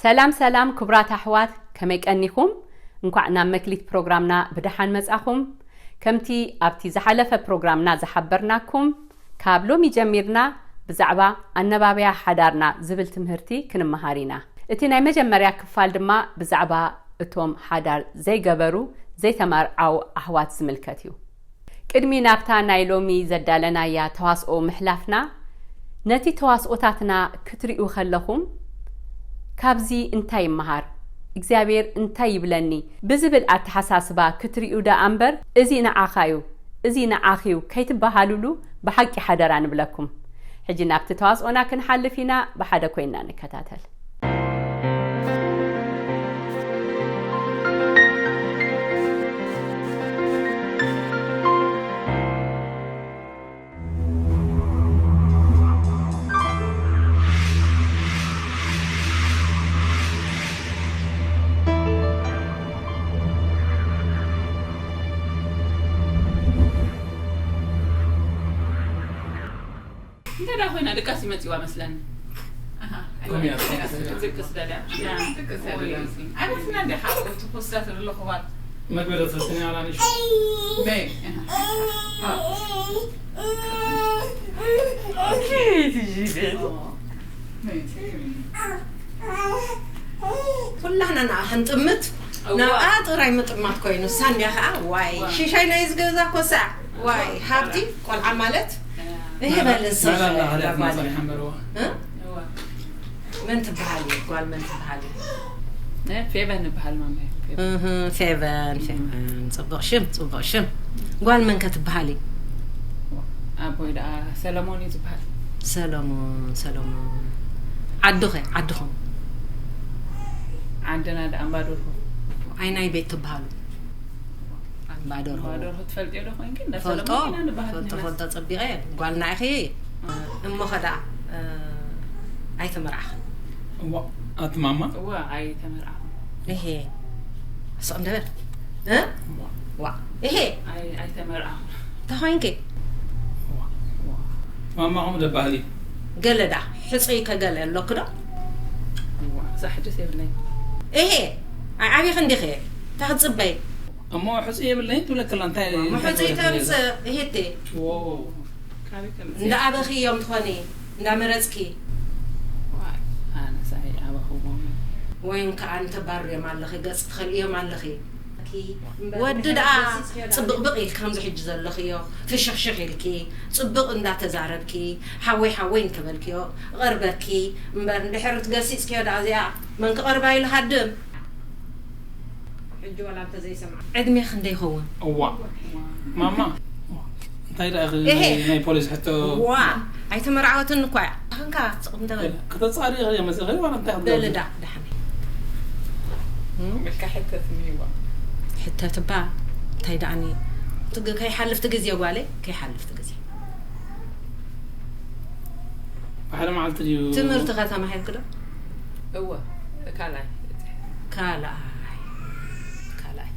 ሰላም ሰላም ክቡራት ኣሕዋት፣ ከመይ ቀኒኹም? እንኳዕ ናብ መክሊት ፕሮግራምና ብደሓን መጻኹም። ከምቲ ኣብቲ ዝሓለፈ ፕሮግራምና ዝሓበርናኩም፣ ካብ ሎሚ ጀሚርና ብዛዕባ ኣነባብያ ሓዳርና ዝብል ትምህርቲ ክንመሃር ኢና። እቲ ናይ መጀመርያ ክፋል ድማ ብዛዕባ እቶም ሓዳር ዘይገበሩ፣ ዘይተመርዓዉ ኣሕዋት ዝምልከት እዩ። ቅድሚ ናብታ ናይ ሎሚ ዘዳለናያ ተዋስኦ ምሕላፍና፣ ነቲ ተዋስኦታትና ክትርእዩ ከለኹም፣ "ካብዚ እንታይ ይመሃር? እግዚኣብሔር እንታይ ይብለኒ?" ብዝብል ኣተሓሳስባ ክትርእዩ ደኣ እምበር፣ "እዚ ንዓኻ እዩ፣ እዚ ንዓኺ እዩ" ከይትበሃሉሉ ብሓቂ ሓደራ ንብለኩም። ሕጂ ናብቲ ተዋስኦና ክንሓልፍ ኢና፣ ብሓደ ኮይንና ንከታተል። እንተ ደኣ ኮይና ድቃስ ይመጽዋ መስለኒ። ኣሃ፣ ከምኡ እያ። ድቅስ ደልያ። ድቅስ እያ ደልያ መስለኒ። ኣበስና እንዲኻ፣ እቲ ፖስታ ተደሎ ክባል። መግቢ ዶ ትፈትኒ ኣላ ንሽ? በይ። ኣሃ። ኦኬ፣ ትይዘ። ኩላህና ንኣ ክንጥምት፣ እዋ። ናብኣ ጥራይ ምጥማት ኮይኑ፣ ሳንድያ ኸዓ፣ ዋይ፣ ዋይ። ሽሻይ ናይ ዝገዛ ኮሳዕ፣ ዋይ፣ ዋይ። ሃብቲ፣ ቆልዓ ማለት፣ እህ፣ በል ንስኺ፣ ናላ፣ ናላ፣ ጓል። ናላ፣ ናላ፣ እ? እዋ። መን ትበሃል እዩ? ጓል መን ትበሃል እዩ? እ፣ ፌቨን እበሃል፣ ማመ፣ ፌቨን። እህ፣ ፌቨን፣ ፌቨን። ጽቡቕ ሽም፣ ጽቡቕ ሽም። ጓል መን ከ ትበሃል እዩ? ኣቦይ ደኣ ሰለሞን እዩ ዝበሃል። ሰለሞን፣ ሰለሞን። ዓዲ ኸ? ዓድኹም? ዓድና ደኣ እምባደርሆ። ኣይ ናይ ቤት ትበሃሉ? እምባደርሆ። እምባደርሆ ትፈልጥዮ ዶ ኮይንኪ? እንዳ ፈልጦ፣ ሰለሞን ኢና ንበሃል ፈልጦ፣ ንሕና። ፈልጦ ጸቢቐ። ጓልና ኢኺ? እሞ ኸ ደኣ፣ እ፣ ኣይተመርዓኽን? እዋ፣ ኣቲ ማማ? እዋ፣ ኣይተመርዓኹን። እሄ። ስቕ እንደ በል። እ? እዋ። ዋ። እሄ። ኣይ-፣ ኣይተመርዓኹን። ተኾይንኪ? እዋ። እዋ። ማማ ኸምኡ ደባህሊ። ገለ ደኣ፣ ሕጹይ ከ ገለ ኣሎኪ ዶ? እዋ፣ እዛ ሕጅስ የብለይን። እሄ። ኣይ ዓቢኺ እንዲኺ? እንታይ ክትጽበይ? እሞ ሕጹይ የብለይን ትብለኪ ኣላ፣ እንታይ፣ እሞ እንታይ ሕጹይ ትብለኪ ኣላ? ተምጽእ፣ እሄቴ። ዎ። ካበይ ከምጽእ? እንዳ ኣበኺ እዮም ትኾኒ፣ እንዳ መረጽኪ። ዋይ፣ ኣነስ ኣይኣበኽዎምን። ወይም ከኣ እንተባርዮም ኣለኺ፣ ገጽ ትኸልእዮም ኣለኺ። ወዲ ደኣ ጽብቕብቕ ኢልኪ ከምዚ ሕጂ ዘለኽዮ፣ ፍሽኽሽኽ ኢልኪ፣ ጽቡቕ እንዳተዛረብኪ፣ ሓወይ ሓወይ እንተበልክዮ፣ እቐርበኪ እምበር፣ እንድሕር ትገሲጽክዮ ደኣ እዚኣ መን ክቐርባ ኢሉ ሃድም? ሕጂ ዋላ እንተዘይሰምዓ። ዕድሜ ክንደይ ይኸውን? እዋ። ማማ። እንታይ ደኣ ኢኺ እሄ። ናይ ፖሊስ ሕቶ? ዋ፣ ኣይተመርዓወትን እኳ እያ። ኣኽንካ ስቕ እንተ በል። ከተጻሪ ኢኺ መጺኺ ዋላ እንታይ በል ክትገብሪ? ዳ፣ ዳሕመይ። እም? በቃ ሕተትኒ እዋ። ሕተት እባ፣ እንታይ ደኣኒ? ትግ-፣ ከይሓልፍቲ ግዜ ጓለይ፣ ከይሓልፍቲ ግዜ። ብሓደ መዓልቲ ድዩ? ትምህርቲ ከ ተማሂርኪ ዶ? እወ፣ ካልኣይ በጺሐ። ካልኣይ፣ ካልኣይ።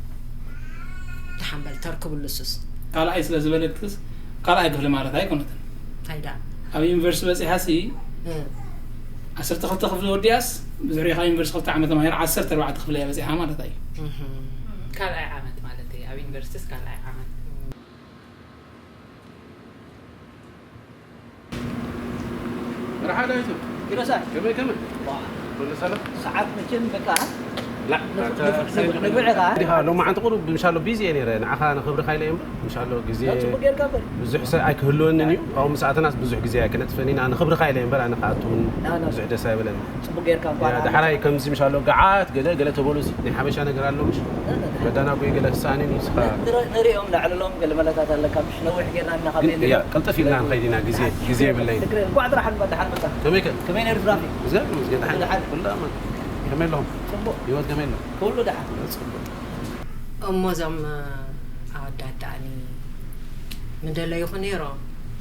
ደሓን በል፣ ተርክብሉ እሱስ። ካልኣይ ስለ ዝበለትክስ፣ ካልኣይ ክፍሊ ማለት ኣይኮነትን። እንታይ ደኣ? ኣብ ዩኒቨርሲቲ በጺሓሲ፣ እ። ዓሰርተ ክልተ ክፍሊ ወዲኣስ፣ ብድሕሪኡ ካብ ዩኒቨርሲቲ ክልተ ዓመት ተማሂራ፣ ዓሰርተ ኣርባዕተ ክፍሊ እያ በጺሓ ማለት እዩ። እህ። ካልኣይ ዓመት ማለት እዩ፣ ኣብ ዩኒቨርሲቲስ ካልኣይ ዓመት። መርሓባ ዳዊቱ። ኪሮሳ። ከመይ፣ ከመይ? ዋ። ኩሉ ሰላም? ሰዓት መቸም በቃ። ላ፣ ንፍ-፣ ኣታ ንፍ-፣ ንፍ-፣ ንግዕኻ። ዲኻ፣ ሎማዓንቲ ቁሩብ ምሻሎ ቢዚ እየ ነይረ። ንዓኻ ንኽብርኻ ኢለ እየ እምበር፣ ምሻሎ ግዜ ያው ጽቡቅ ጌርካ እምበር። ብዙሕ ሰ-፣ ኣይክህልወንን እዩ። ኣብኡ ምስ ኣተናስ ብዙሕ ግዜ ኣይክነጥፍን ኢና። ንኽብርኻ ኢለ እየ እምበር፣ ኣነ ክኣቱ እውን ና፣ ና። ብዙሕ ደስ ኣይበለኒ። ጽቡቅ ጌርካ እንኳን ያ፣ ኣመጣ። ዳሕራይ ከምዚ ምሻሎ ገዓት ገለ ገለ ተበሉ፣ እዚ ናይ ሓበሻ ነገር ኣሎ ምሽ? እ፣ እ፣ እ። መዳናጉ ገለ ክሰኣንን እዩ፣ ንስኻ ንር-፣ ንሪኦም ነዕልሎም ገለ መለታት ኣለካ፣ ምሽ ነዊሕ ጌርና ኢና ካብ ግን፣ ቤት ያ፣ ቅልጥፍ ኢልና ንኸይድ ኢና፣ ግዜ፣ ግዜ የብለይን። ትግረ፣ እንኳዕ ጥራሕ መ-፣ ደሓን መጻ። ከመይ ከ? ከመይ ነይሩ ትራፊክ? እግዚኣብሔር ይመስገን፣ ደሓን። ደሓን። ኩሉ ኣማን። ከመይ ኣለኹም? ጽቡቕ። ህይወት ከመይ ኣሎ? ኩሉ ደሓን። ጽቡቕ። እሞ እዞም ኣወዳት ደኣኒ ምደለዩኹ ነይሮም።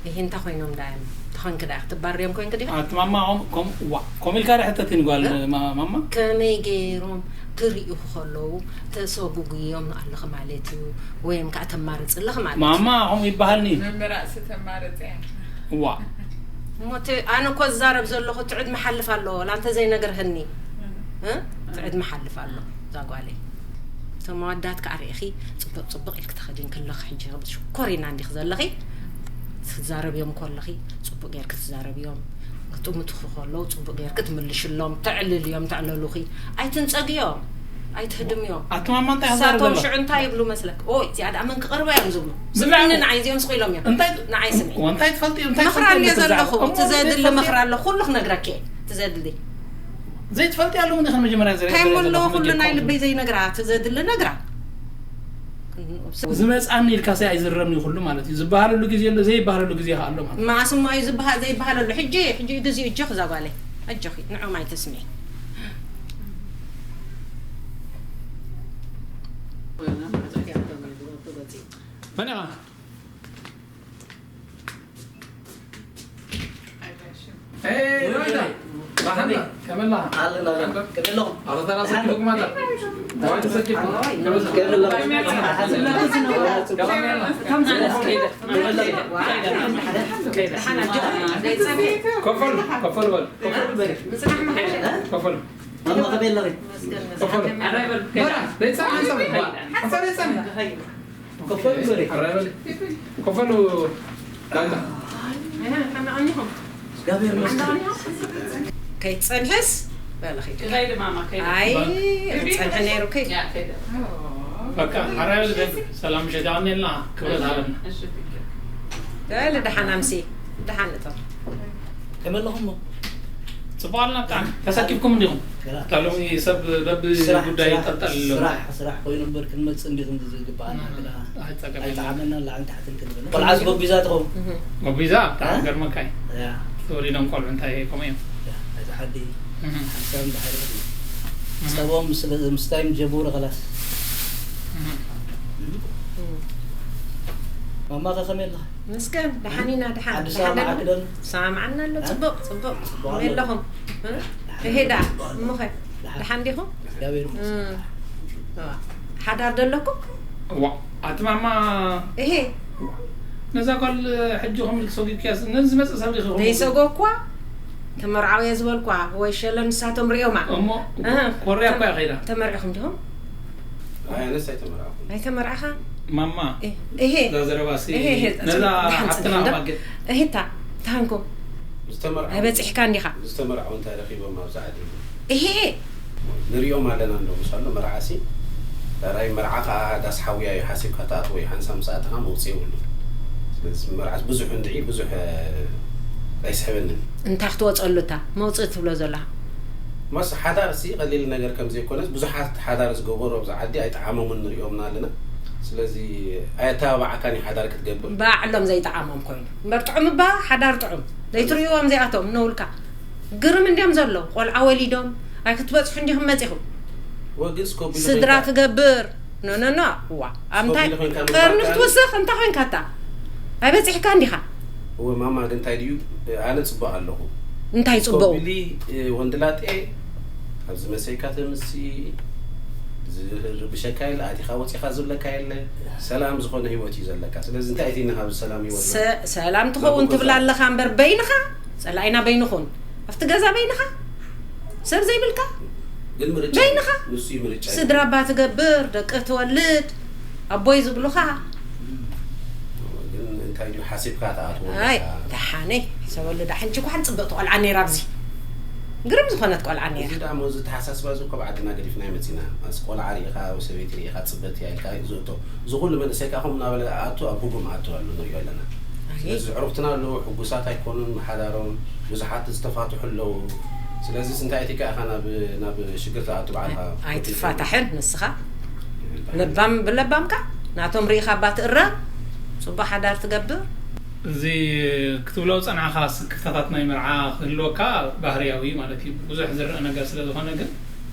እሂ፣ እንታይ ኮይኖም ደኣ እዮም? ተኾንኪ ደኣ ክትባርዮም ኮይንኪ ዲኺ? ኣቲ ማማ፣ ከም-፣ ከም-፣ ዋ፣ ከምኡ ኢልካ ዶ ሕተትኒ ጓል እ? ማ-፣ ማማ? ከመይ ገይሮም ክርእዩኺ ከለዉ ተሰጉጉዮም ኣለኺ ማለት እዩ፣ ወይም ከኣ ተማርጺ ኣለኺ ማለት እዩ። ማማ፣ ከምኡ ይበሃልኒ። መመራእሲ ተማርጺ እያ። ዋ። እሞ እቲ ኣነ እኮ ዝዛረብ ዘለኹ እቲ ዕድመ ሓልፍ ኣለዎ፣ ዋላ እንተ ዘይነግርህኒ። እ? እቲ ዕድመ ሓልፍ ኣሎ እዛ ጓለይ። እቶም ኣወዳት ከዓ ርኢኺ፣ ጽቡቕ ጽቡቕ ኢልኪ ተኸዲንኪ ኣለኺ። ሕጂ ሽኮሪና እንዲኺ ዘለኺ፣ ክትዛረብዮም ከለኺ ጽቡቕ ጌርኪ ትዛረብዮም፣ ክጥምቱኺ ከለዉ ጽቡቕ ጌርኪ ትምልሽሎም፣ ተዕልልዮም፣ ተዕለሉኺ። ኣይትንጸግዮም፣ ኣይትህድምዮም። ኣቲ ማማ እንታይ ኣዛርብ ንሳቶም ኣለኹ? ሽዑ እንታይ ይብሉ መስለክ? ኦይ፣ እዚኣ ደኣ መን ክቐርባ እዮም ዝብሉ። ብዛዕባ ስምዕኒ ንዓይ፣ እዚኦም ስቕ ኢሎም እዮም። እንታይ ንዓይ ስምዒ። እንታይ ትፈልጢ? እንታይ መኽራ ትፈልጢ እንድየ ብዛዕባ ዘለኹ፣ እሞ እቲ ዘድሊ ዘይትፈልጢ መኽራ ኣሎ፣ ኩሉ ክነግረኪ እየ፣ እቲ ዘድሊ። ዘይትፈልጢ ኣለኹ እንዲኺ መጀመርያ እንታይ እሞ ኣለኹ፣ ኩሉ ናይ ልበይ ዘይነግራ፣ እቲ ዘድሊ ነግራ። ዝመጻኒ ኢልካ ሰይ ኣይዝረብን እዩ ኩሉ ማለት እዩ። ዝበሃለሉ ግዜ ኣሎ፣ ዘይበሃለሉ ግዜ ከኣ ኣሎ ማለት እዩ። መኣስ እሞ እዩ ዝበሃ-፣ ዘይበሃለሉ? ሕጂ፣ ሕጂ ግዜኡ እጆኺ እዛ ጓለይ። ኣጆኺ፣ ንዕኦም ኣይተስምዒ። መን ኢኻ? ኤይ፣ ሮይዳ፣ ብሓንዳ፣ ከመይ ኣለኻ? ኣለና፣ ኣለና። ከመይ ኣለኹም? ኣረ፣ ተራ ሰኪፉኩም ኣታ። ዋይ፣ ተሰኪፉ። ከመይ ኣለኹም? ከመይ ኣለኹም? ኮፈሉ፣ ኮፈሉ በል። ኮፈሉ በል። ኮፈሉ። ማማ፣ ከመይ ኣለኺ? ኮፈሉ። በራ፣ ደይጻ፣ ሓንሳብ በል። ሓንሳብ ደይጻ። ኮፈሉ በሪ። ኣራይ በሊ። ኮፈሉ ዳንታ። እግዚኣብሔር ይመስገን። ከይትጸንሕስ በልኺ። ከይደ ማማ፣ ከይደ። ኣይ፣ ክጸንሒ ነይሩ፣ ከይደ። ያ፣ ከይደ። በቃ፣ ኣራይ በሊ። ሰላም ምሸት፣ የቐንየልና፣ ክብረት ሃበልና። እሺ፣ ትክክል። በል፣ ደሓን ኣምሲ፣ ደሓን እቶ። ከመይ ኣለኹም? ጽቡቕ ኣለና ብጣዕሚ። ተሰኪፍኩም እንዲኹም? ግራ። እታ ሎሚ ሰብ በቢ ስራሕ፣ ጉዳይ ስራሕ፣ ይንጠልጠል ኣሎ። ስራሕ፣ ስራሕ ኮይኑ እምበር ክንመጽእ እንዲኹም ዝግባኣና እም፣ ግና ኣይ፣ ጸገም የለን። ኣይጠዓመናን ላዕልን ታሕትን ክንብል። ቆልዓስ ጎቢዛ ትኸውን? እህ። ጎቢዛ ብጣዕሚ እ? ገርመካ እዩ። ያ። ተወሊዶም ቆልዑ እንታይ ከምኡ እዮም። ያ፣ ናይዛ ሓዲ እህ። ሓንሳብ እንድሕር እህ። ጸብኦም ምስ፣ ምስታይ ምስ ጀመሩ ከላስ። እህ። እም። ማማ ከ ከመይ ኣለኻ? መስገን፣ ደሓን ኢና፣ ደሓን። ዓዲ ደሓን ሰላም ደሎ? ዓክደን? ሰማምዓና ኣሎ፣ እ? ጽቡቕ፣ ጽቡቕ። ጽቡቕ ከመይ ኣሎ። ኣለኹም? እ? ደሓን እሄ ደኣ፣ ኣለኹም። እሞኸ? ደሓን። ደሓን ዲኹም? እግዚኣብሔር ይመስገን። እም። እዋ፣ ሓዳር ደለኩም? እዋ፣ ኣቲ ማማ፣ እሄ። ነዛ ጓል ሕጂ ከምኡ ኢልኪ ሰጒግክያስ፣ ነዚ ዝመጽእ ሰብ ዲኺ ከምኡ? ዘይሰጎግኳ፣ ተመርዓው እየ ዝበልኳ፣ ወይ ሸለ ንሳቶም ርእዮማ። እሞ፣ እ፣ ኮርያ እኮ እያ ከይዳ። ተመርዒኹም ዲኹም? ኣይ፣ ኣነስ ኣይተመርዓኹን። ኣይተመርዓኻ? ማማ፣ እ፣ እሄ። እዛ ዘረባሲ እሄ፣ እሄ፣ ነዛ ጽቡቕ፣ ደሓን ሓፍትና ጽቡቕ። ማገ- እሄ፣ እታ፣ ታንኮ። ዝተመርዓው-፣ ኣይበጺሕካን ዲኻ? ዝተመርዓው እንታይ ረኺቦም ኣብዛ ዓዲ? እሄ። ንሪኦም ኣለና እንዶ፣ ምስ ኣሎ መርዓሲ። ዳራይ መርዓ ኸዓ ዳስ ሓውያ እዩ ሓሲብካ ትኣትዎ እዩ። ሓንሳብ ምስ ኣተኻ መውጽኢ የብሉን። ስለዚ መርዓሲ ብዙሕ እንድዒ፣ ብዙሕ፣ እ፣ ኣይስሕበንን። እንታይ ክትወጸሉ እታ መውጽኢ ትብሎ ዘለኻ? መስ ሓዳርሲ ቀሊል ነገር ከም ዘይኮነስ፣ ብዙሓት ሓዳር ዝገበሩ ኣብዚ ዓዲ ኣይጠዓሞምን ንሪኦምና ኣለና። ስለዚ ኣየተባብዓካን እዩ ሓዳር ክትገብር። ባዕሎም ዘይጠዓሞም ኮይኑ። እምበር ጥዑም እባ ሓዳር ጥዑም። ዘይትርእይዎም እዚኣቶም ነውልካ። ግርም እንድዮም ዘለዉ። ቆልዓ ወሊዶም። ኣይ ክትበጽሑ እንዲኹም መጺኹም። ወግስ ኮቢሉ ስድራ ኮይንካ ትገብር። ኖ፣ ኖ፣ ኖ። ዋ። ኣብ እንታይ ኮቢሉ ኮይንካ ቀርኒ ምባል ክትውስኽ እንታይ ኮይንካ እታ? ኣይበጺሕካን ዲኻ? እወ ማማ፣ ግን እንታይ ድዩ? ኣነ ጽቡቕ ኣለኹ። እንታይ ጽቡቕ? ኮቢሊ፣ እ፣ ወንድላጤ፣ ኣብዚ መሰይካ ተምሲ፣ ዝርብሸካ የለ፣ ኣቲኻ ወጺኻ ዝብለካ የለ፣ ሰላም ዝኾነ ህይወት እዩ ዘለካ። ስለዚ እንታይ እቲ ነኻ ብሰላም ህይወት ሰ-፣ ሰላም ትኸውን ትብላ ኣለኻ እምበር በይንኻ፣ ጸላኢና በይንኹን። ኣብቲ ገዛ በይንኻ፣ ሰብ ዘይብልካ፣ ግን ምርጫ በይንኻ። ንሱ እዩ ምርጫ። ስድራ እባ ትገብር፣ ደቂ ትወልድ፣ ኣቦይ ዝብሉኻ። ግን እንታይ ድዩ ሓሲብካ ትኣትዎ ኣይ፣ ኣለኻ? ደሓነይ፣ ሕሰበሉ ደሓን። ሕጂ እኳ ሓንቲ ጽብቕቲ ቆልዓ ነይራ ኣብዚ። ግርም ዝኾነት ቆልዓ ነይራ። እዚ ደኣ፣ እዚ ተሓሳስባ እዚ እኮ ኣብ ዓድና ገዲፍና ይመጺና። ኣስ ቆልዓ ርኢኻ ወይ ሰበይቲ ርኢኻ ጽበት እያ ኢልካ እዩ ዝእቶ። እዚ ኩሉ መንእሰይ ከኣ ከምኡ እናበለ ኣቱ ኣብ ህጉም ኣቱ ኣሎ ንሪኦ ኣለና። ኣይ። ስለዚ ኣዕሩኽትና ኣለዉ፣ ሕጉሳት ኣይኮኑን ብሓዳሮም፣ ብዙሓት ዝተፋትሑ ኣለዉ። ስለዚስ እንታይ እቲ ከኣ ኢኻ ናብ፣ ናብ ሽግር ትኣቱ ባዕልኻ? ኣይ-፣ ኣይትፋታሕን ንስኻ። ለባም ብለባምካ ናቶም ርኢኻ እባ ትእረም፣ ጽቡቕ ሓዳር ትገብር። እዚ ክትብሎ ዝጸናሕካ ስክፍታታት ናይ መርዓ ክህልወካ ባህርያዊ እዩ ማለት እዩ። ብዙሕ ዝረአ ነገር ስለ ዝኾነ ግን፣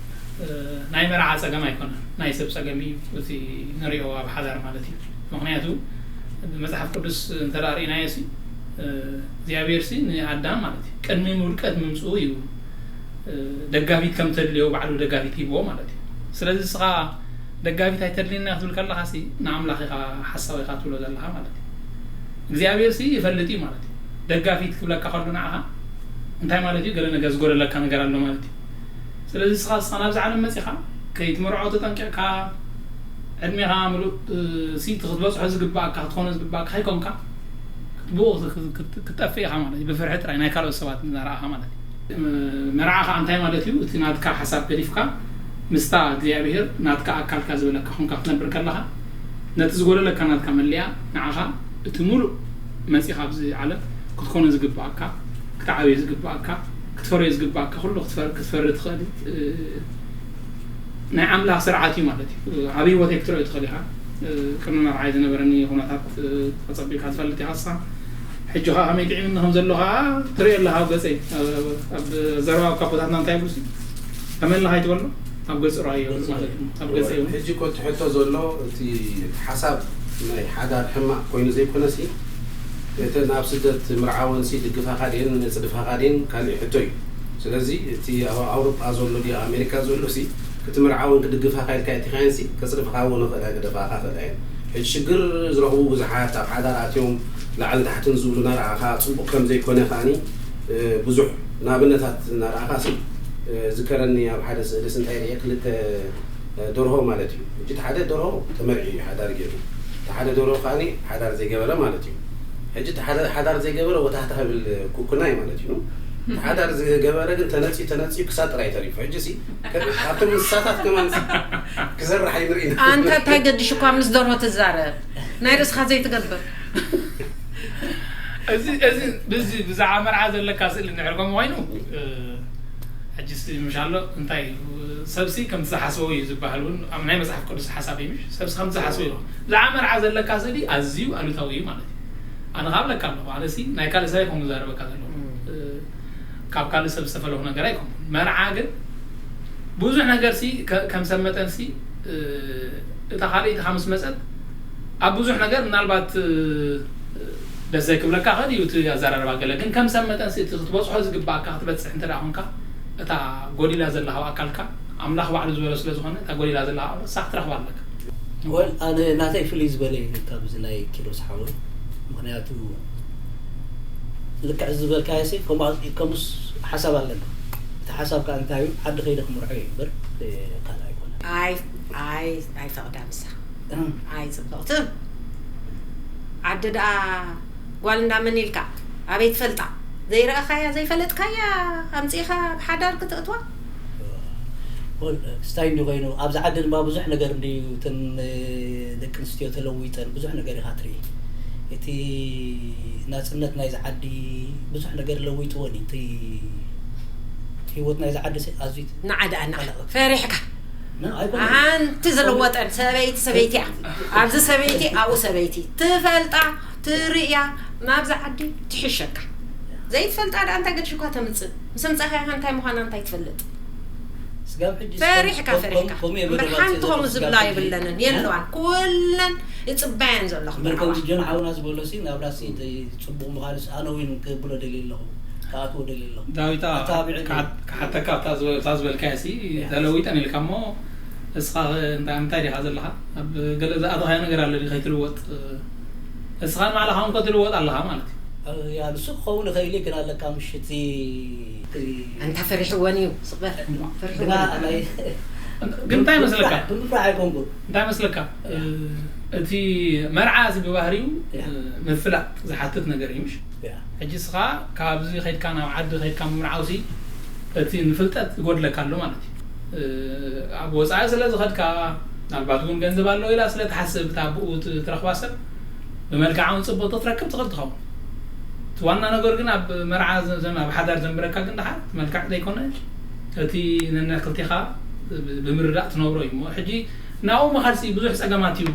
እ፣ ናይ መርዓ ጸገም ኣይኮነን፣ ናይ ሰብ ጸገም እዩ እቲ ንሪኦ ኣብ ሓዳር ማለት እዩ። ምኽንያቱ ብመጽሓፍ ቅዱስ እንተ ደኣ ርኢናዮ ሲ፣ እ፣ እግዚኣብሔር ሲ ንኣዳም ማለት እዩ ቅድሚ ውድቀት ምምጽኡ እዩ፣ እ፣ ደጋፊት ከም ተድልዮ ባዕሉ ደጋፊት ሂብዎ ማለት እዩ። ስለዚ ንስኻ ደጋፊት ኣይተድልየና ክትብል ከለኻ ሲ ንኣምላኽ ኢኻ ሓሳዊ ኢኻ ትብሎ ዘለኻ ማለት እዩ። እግዚኣብሔር ሲ ይፈልጥ እዩ ማለት እዩ። ደጋፊት ክብለካ ከሎ ንዓኻ እንታይ ማለት እዩ? ገለ ነገር ዝጎደለካ ነገር ኣሎ ማለት እዩ። ስለዚ ንስኻ ንስኻ ናብዚ ዓለም መጺኻ ከይትምርዖ ተጠንቂቕካ፣ ዕድሜኻ ምሉእ እ፣ ሲ እቲ ክትበጽሖ ዝግባእካ ክትኾኖ ዝግባእካ ከይኮንካ ክትብኡ ክት- ክት- ክትጠፍእ ኢኻ ማለት እዩ። ብፍርሒ ጥራይ ናይ ካልኦት ሰባት እናረኣኻ ማለት እዩ። እ፣ መርዓ ከዓ እንታይ ማለት እዩ? እቲ ናትካ ሓሳብ ገዲፍካ ምስታ እግዚኣብሔር ናትካ ኣካልካ ዝበለካ ኮንካ ክትነብር ከለኻ ነቲ ዝጎደለካ ናትካ መለያ ንዓኻ እቲ ሙሉእ መጺኻ ኣብዚ ዓለም ክትኮኖ ዝግባእካ ክትዓብዮ ዝግባእካ ክትፈርዮ ዝግባእካ ኩሉ ክትፈር- ክትፈሪ ትኽእል እ፣ ናይ ኣምላኽ ስርዓት እዩ ማለት እዩ። ኣብ ህይወተይ ክትርእዮ ትኽእል ኢኻ። እ፣ ቅድሚ መርዓይ ዝነበረኒ ኩነታት እ፣ ኣጸቢቕካ ትፈልጥ ኢኻ ንስኻ። ሕጂ ኸኣ ከመይ ጥዒምኒ ከም ዘሎ ኸኣ ትርእዮ ኣለኻ ኣብ ገጸይ። ኣብ ኣብ ዘረባ ካብ ቦታትና እንታይ ይብሉ ሲ? ከመይ ኣለኻ ኣይትበሎ? ኣብ ገጹ ረኣዮ ይብሉ ማለት እዩ። ኣብ ገጸይ እውን። ሕጂ እኮ እቲ ሕቶ ዘሎ እቲ ሓሳብ ናይ ሓዳር ሕማቕ ኮይኑ ዘይኮነሲ እቲ ናብ ስደት ምርዓወንሲ ድግፋኻ ድየን ነጽድፋኻ ድየን ካሊእ ሕቶ እዩ። ስለዚ እቲ ኣብ ኣውሮጳ ዘሎ ድዩ ኣብ ኣሜሪካ ዘሎ ሲ ክትምርዓወን ክድግፋኻ ኢልካ እቲኻየንሲ ከጽድፍኻ እውን ይኽእላ ክደፋኻ ይኽእላ እየን። ሕጂ ሽግር ዝረኽቡ ብዙሓት ኣብ ሓዳር ኣትዮም ላዕልን ታሕትን ዝብሉ ናርኣኻ ጽቡቕ ከም ዘይኮነ ከኣኒ ብዙሕ ንኣብነታት እናረኣኻ ሲ ዝከረኒ ኣብ ሓደ ስእልስ እንታይ ርየ ክልተ ደርሆ ማለት እዩ። ሕጂ እቲ ሓደ ደርሆ ተመርዒ እዩ ሓዳር ገይሩ፣ እቲ ሓደ ደርሆ ከኣኒ ሓዳር ዘይገበረ ማለት እዩ። ሕጂ እቲ ሓደ ሓዳር ዘይገበረ ወታህታ ክብል ኩኩናይ ማለት እዩ። እቲ ሓዳር ዝገበረ ግን ተነፅዩ ተነፅዩ ክሳብ ጥራይ ተሪፉ። ሕጂ ሲ ኣብቶም እንስሳታት ከማን ሲ ክሰርሕ ኣይንርኢ ኢና። ኣንታ እንታይ ገድሽ እኳ ምስ ደርሆ ትዛረብ ናይ ርእስኻ ዘይትገብር። እዚ እዚ ብዚ ብዛዕባ መርዓ ዘለካ ስእሊ እንድሕር ከምኡ ኮይኑ እ፣ ሕጂ ሲ ምሽ ኣሎ እንታይ እዩ? ሰብሲ ከምቲ ዝሓስቦ እዩ ዝበሃል እውን ኣብ ናይ መጽሓፍ ቅዱስ ሓሳብ እዩ ምሽ ሰብሲ ከምቲ ዝሓስቦ እዩ። ብዛዕባ መርዓ ዘለካ ስእሊ ኣዝዩ ኣሉታዊ እዩ ማለት እዩ። ኣነ ካብ ለካ ኣለኹ ኣነ ሲ ናይ ካልእ ሰብ ኣይኮን ዝዛረበካ ዘለኹ እ፣ ካብ ካልእ ሰብ ዝተፈለኹ ነገር ኣይኮን። መርዓ ግን ብዙሕ ነገር ሲ ከ- ከም ሰብ መጠን ሲ እ፣ እታ ካልእ ኢትኻ ምስ መጸት ኣብ ብዙሕ ነገር ምናልባት እ፣ ደስ ዘይክብለካ ኸእል እዩ እቲ ኣዘራርባ ገለ ግን ከም ሰብ መጠን ሲ እቲ ክትበጽሖ ዝግባእካ ክትበጽሕ እንተ ደኣ ኾንካ እታ ጎዲላ ዘላ ካብ ኣካልካ ኣምላኽ ባዕሉ ዝበሎ ስለ ዝኾነ እታ ጎዲላ ዘላ ካብ ኣካልካ ክትረኽባ ኣለካ። ወል ኣነ ናተይ ፍልይ ዝበለ እዩ ካብዚ ናይ ኪሮስ ሓወይ። ምክንያቱ ልክዕ ዝበልካዮ ሲ ከምኡ ከምኡስ ሓሳብ ኣለና። እቲ ሓሳብ ከዓ እንታይ እዩ? ዓዲ ከይደ ክምርዖ እዩ እምበር ካልእ ኣይኮነ። ኣይ ኣይ ኣይፈቕዳን እሳ። ኣይ ጽብቕቲ ዓዲ ደኣ ጓል እንዳመን ኢልካ ኣበይ ትፈልጣ? ዘይረኣኻያ ዘይፈለጥካያ ኣምጺእኻ ኣብ ሓዳር ክትእትዋ? ስታይ እንዲ ኮይኑ ኣብዚ ዓዲ ድማ ብዙሕ ነገር እንዲ እተን ደቂ ኣንስትዮ ተለዊጠን ብዙሕ ነገር ኢኻ ትርኢ። እቲ ናፅነት ናይዚ ዓዲ ብዙሕ ነገር ለዊጥዎን እዩ። እቲ ህይወት ናይዚ ዓዲ ሲ ኣዝዩ ንዓ ደኣ ንዓ ፈሪሕካ ሓንቲ ዝለወጠን ሰበይቲ ሰበይቲ እያ። ኣብዚ ሰበይቲ ኣብኡ ሰበይቲ ትፈልጣ ትርእያ ናብዚ ዓዲ ትሕሸካ። ዘይትፈልጣ ደኣ እንታይ ገድሽኳ ተምፅእ ምስ ኣምፃእካያ እንታይ ምዃና እንታይ ትፈልጥ። ፈሪሕካ ፈሪሕካ እምበር ሓንቲ ከምኡ ዝብላ የብለንን የለዋን ኩለን ይፅበያን ዘለኹ እምበር ከምዚ ጆን ሓውና ዝበሎ ሲ ናብራ ሲ ጽቡቕ ምዃኑ ሲ ኣነ እውን ክብሎ ደልየ ኣለኹ ክኣትዎ ደልየ ኣለኹ ዳዊታ ኣታቢዑ ክሓተካ ኣብታ ዝበልካያ ሲ ተለዊጠን ኢልካ እሞ እስኻ እንታይ እንታይ ዲኻ ዘለኻ ኣብ ገለ ዝኣተኻዮ ነገር ኣሎ ዲ ከይትልወጥ እስኻ ንባዕልኻ እንኮ ትልወጥ ኣለኻ ማለት እዩ ያ ንሱ ክኸውን ይኽእል እዩ ግን ኣለካ ምሽቲ ኣንታ ፈሪሕወን እዩ ስቕበር ፈሪሕወን ግን እንታይ መስለካ ብምፍራሕ ኣይኮንኩን እንታይ መስለካ እቲ መርዓ እዚ ብባህሪኡ ምፍላጥ ዝሓትት ነገር እዩ ምሽ ሕጂ እስኻ ካብዚ ከድካ ናብ ዓዲ ከድካ ምምርዓውሲ እቲ ንፍልጠት ይጎድለካ ኣሎ ማለት እዩ ኣብ ወፃኢ ስለ ዝኸድካ ምናልባት እውን ገንዘብ ኣሎ ኢላ ስለ ትሓስብ እታ ብኡ ትረኽባ ሰብ ብመልክዓ እውን ፅቡቅ ክትረክብ ትኽእል ትኸውን እቲ ዋና ነገር ግን ኣብ መርዓ ኣብ ሓዳር ዘንብረካ ግን ደሓር እቲ መልክዕ ዘይኮነ እቲ ነንክልቴኻ ብምርዳእ ትነብሮ እዩ እሞ ሕጂ ናብኡ ምኻድሲ ብዙሕ ፀገማት እዩ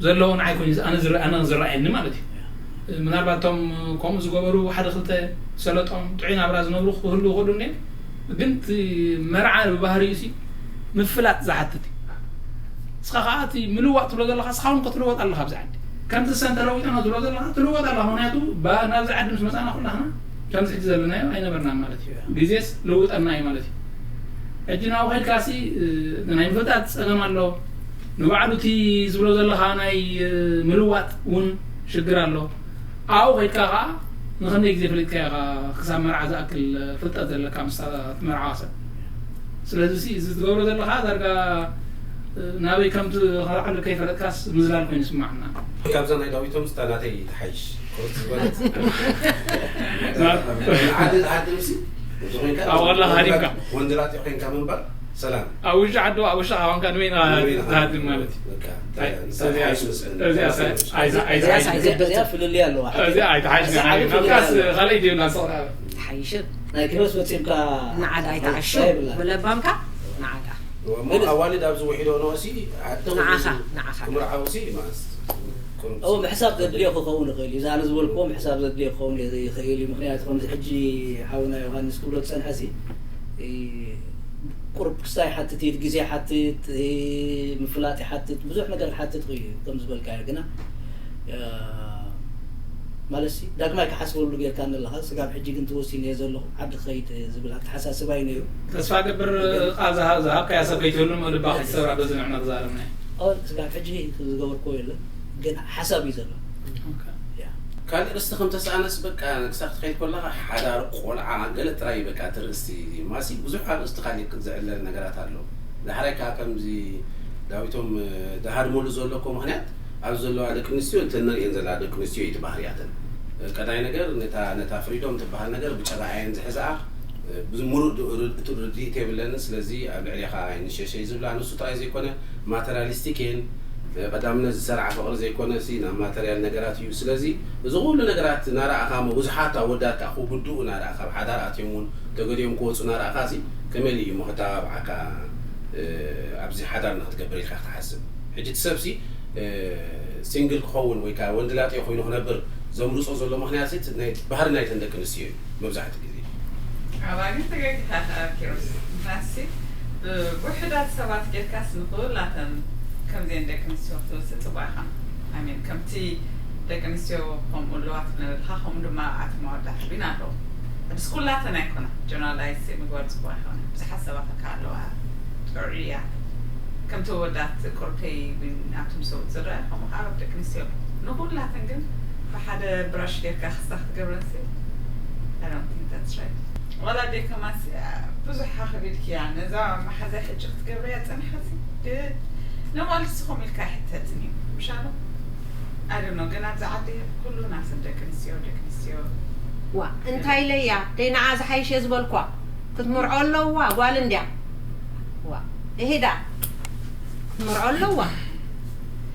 ዘለዎ ንዓይ ኮይኑ ኣነ ዝረኣየኒ ማለት እዩ ምናልባት እቶም ከምኡ ዝገበሩ ሓደ ክልተ ሰለጦም ጥዑይ ናብራ ዝነብሩ ክህሉ ይኽእሉ እንዴ ግን እቲ መርዓ ብባህሪኡ ሲ ምፍላጥ ዝሓትት እዩ እስኻ ከዓ እቲ ምልዋጥ ትብሎ ዘለኻ እስኻ እውን ክትልወጥ ኣለኻ ኣብዚ ዓዲ ከምዚ ሰን ተለዊጥና ትብሎ ዘለኻ ትልወጥ ኣለኻ ምክንያቱ ናብዚ ዓዲ ምስ መፃና ኩላህና ከምዚ ሕጂ ዘለናዮ ኣይነበርናን ማለት እዩ ግዜስ ለውጠና እዩ ማለት እዩ ሕጂ ናብኡ ከድካ ሲ ናይ ምፍልጣት ፀገም ኣሎ ንባዕሉ እቲ ዝብሎ ዘለኻ ናይ ምልዋጥ እውን ሽግር ኣሎ ኣብኡ ከድካ ከዓ ንክንደይ ግዜ ፈሊጥካ ኢኻ ክሳብ መርዓ ዝኣክል ፍልጠት ዘለካ ምስታ ትመርዓዋ ሰብ ስለዚ እዚ ትገብሮ ዘለኻ ዳርጋ ናበይ ከም ትኸልዓሉ ከይፈለጥካስ ምዝላል ኮይኑ ይስማዓና። ካብዛ ናይ ዳዊቶም ስታ ናተይ ትሓይሽ። ቁርጥ ዝበለት። ዓዲ ዓዲ ምሲ። ኣብ ዋላ ሃዲምካ። ወንድላጤ ኮይንካ ምንባር ሰላም። ኣብ ውሽጢ ዓዲ ኣብ ውሽጢ ሃዋንካ ንበይና ትሃድም ማለት እዩ። በቃ፣ እዚኣ ኣይትሓይሽ። እዚኣ ኣይትሓይሽ። እዚኣ ፍልልይ ኣለዋ። እዚኣ ኣይትሓይሽ። እዚኣ ዓቢ ፍልልይ ኣለዋ። ካልኣይ ዲዮና ሰቕራ። ትሓይሽን ናይ ክህበት መፂምካ ንዓዳ ኣይትዓሹ። ብለባምካ ንዓዳ። እሞ ኣዋልድ ኣብዚ ውሒዶ ነወሲ ዓዲ ንዓኻ ንዓኻ ክምርዓውሲ ማስ ኦ ምሕሳብ ዘድልዮ ክኸውን ይኽእል እዩ። እዛ ኣነ ዝበልክዎ ምሕሳብ ዘድልዮ ክኸውን ይኽእል እዩ። ምክንያቱ ከምዚ ሕጂ ሓውና ዮሃንስ ክብሎ ዝፀንሐ ሲ ቁሩብ ክስታይ ይሓትት እዩ፣ ግዜ ይሓትት፣ ምፍላጥ ይሓትት፣ ብዙሕ ነገር ክሓትት እዩ ከም ዝበልካዮ ግና ማለት ሲ ዳግማይ ክሓስበሉ ጌርካ ኣለኻ። ስጋብ ሕጂ ግን ተወሲነ እየ ዘለኹ ዓዲ ክኸይድ ዝብል ኣተሓሳስባ እዩ ነይሩ። ተስፋ ገብር ዝሃብካያ ሰብ ከይትህሉ ምእልባ ከይትሰብራ በዚ ንዕና ተዛረብና። ስጋብ ሕጂ ዝገበርክዎ የለን ግን ሓሳብ እዩ ዘሎ። ካልእ ርስቲ ከም ተሰኣነስ በቃ ክሳብ ትኸይድ ከለኻ ሓዳር ቆልዓ ገለ ጥራይ በቃ እቲ ርእስቲ ማሲ ብዙሕ ኣርእስቲ ካልእ ዝዕለል ነገራት ኣሎ። ዳሕራይ ከዓ ከምዚ ዳዊቶም ዝሃድመሉ ዘሎ እኮ ምኽንያት ኣብዚ ዘለዋ ደቂ ኣንስትዮ እንተን ንርእየን ዘለና ደቂ ኣንስትዮ እዩ እቲ ባህርያተን። ቀዳይ ነገር ነታ ነታ ፍሪዶም ትበሃል ነገር ብጨብዓ እየን ዝሕዝኣ። ብዙ ሙሉእ ርድኢት የብለንን። ስለዚ ኣብ ልዕሌኻ ኣይንሸሸይ ዝብላ ንሱ ጥራይ ዘይኮነ ማተርያሊስቲክ እየን። ቀዳምነት ዝሰርዓ ፍቕሪ ዘይኮነ ሲ ናብ ማተርያል ነገራት እዩ። ስለዚ እዚ ኩሉ ነገራት እናረኣኻ እሞ ብዙሓት ኣወዳት ከዓ ክጉድኡ እናረኣኻ ኣብ ሓዳር ኣትዮም እውን ተገዲኦም ክወፁ እናረኣኻ ሲ ከመይ ኢሉ እዩ እሞ ክተባብዓካ ኣብዚ ሓዳር ንክትገብር ኢልካ ክትሓስብ? ሕጂ እቲ ሰብ ሲ ሲንግል ክኸውን ወይ ከዓ ወንድላጤ ኮይኑ ክነብር ዘምርፆ ዘሎ ምክንያት ሲ ናይ ባህሪ ናይተን ደቂ ኣንስትዮ እዩ መብዛሕትኡ ግዜ። ኣባጊ ተጋጊኻ ኢኻ ኪሮስ። ምክንያትሲ ብውሑዳት ሰባት ጌርካስ ንኹላተን ከምዚአን ደቂ ኣንስትዮ ክትወስድ ጽቡቕ ኢኻ። ኣይ ሚን ከምቲ ደቂ ኣንስትዮ ከምኡ ኣለዋ ትብለና ዘለኻ ከምኡ ድማ ኣትም ኣወዳት ዊን ኣለዉ። ሕጅስ ኩላተን ኣይኮና ጀነራላይዝ ምግባር ጽቡቕ ኣይኮነ። ብዙሓት ሰባት ከኣ ኣለዋ ጥዑይ እያ። ከምቲ ኣወዳት ቁርተይ ዊን ኣብቶም ሰብኡት ዝረኣ ከምኡ ከኣ ኣብ ደቂ ኣንስትዮ ኣለዉ። ንኹላተን ግን ብሓደ ብራሽ ጌርካ ክስታ ክትገብረንሲ I don't think that's right። ዋላ ኣደይ ከማንሲ ብዙሕ ሓኽቢልኪ እያ ነዛ መሓዛይ ሕጂ ክትገብርያ ጸኒሕክሲ ድ-፣ ንመልሲ ከምኡ ኢልካ ኣይሕተትን እዩ ምሻሎ? I don't know ግን ኣብዚ ዓዲ ኩሉ ናሰብ ደቂ ኣንስትዮ ደቂ ኣንስትዮ ዋ እንታይ ኢለያ ደይ ንዓ ዝሓይሽ እየ ዝበልኳ ክትምርዖ ኣለዋ ጓል እንድያ ዋ እሄዳ ክትምርዖ ኣለዋ